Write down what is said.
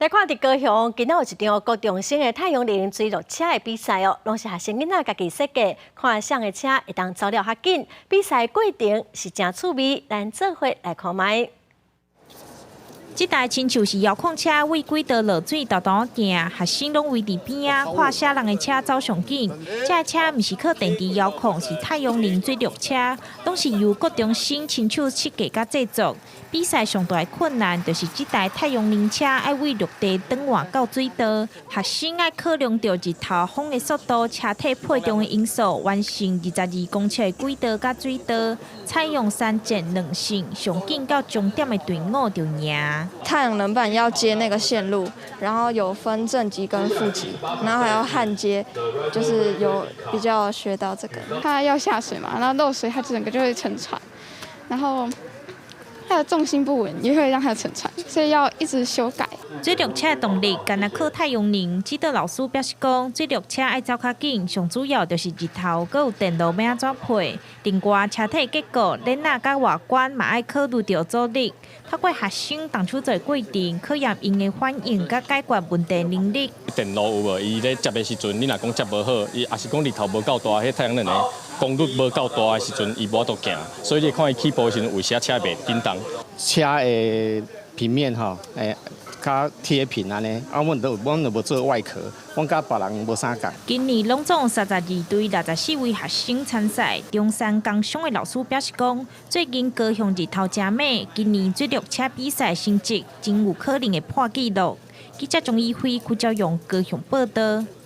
來看佇高雄，今仔有一場高中生的太陽能水陸車的比賽哦，攏是學生囡仔家己設計，看誰的車會當走了較緊。比賽過程是誠趣味，咱做伙來看覓。這台親像是遙控車，對軌道落水沓沓行，學生攏圍佇邊仔，看啥人的車走上緊。這台車毋是靠電池遙控，是太陽能水陸車，攏是由高中生親手設計佮製作。比賽上大的困難就是這台太陽能車愛對陸地轉換到水道，學生愛考量著日頭風的速度、車體配重的因素，完成22公尺的軌道佮水道，採用三戰兩勝，上緊到終點的隊伍就贏。太陽能板要接那個線路，然後有分正極跟負極，然後還要焊接，就是有比較學到這個。它要下水嘛，然後漏水，它整個就會沉船，然後它的重心不穩也會讓它沉船，所以要一直修改。水陸車動力干焦靠太陽能，指導老師表示講，水陸車愛走較緊，上主要就是日頭閣有電路欲按怎配。另外，車體結構、鏈仔佮外觀嘛愛考慮著阻力。透過學生動手做過程，考驗𪜶的反應佮解決問題能力。電路有無？伊咧接的時陣，你若講接無好，伊抑是講日頭無夠大，彼太陽能的功率無夠大的時陣，伊無法度行。所以你看伊起步的時陣，有時車袂振動。車的平面吼，較貼平按呢，啊，阮都無做外殼，阮佮別人無啥仝。今年攏總32隊64位學生參賽。中山工商的老師表示講，最近高雄日頭誠猛，今年水陸車比賽成績真有可能會破紀錄。記者鍾以輝、邱昭勇高雄報導。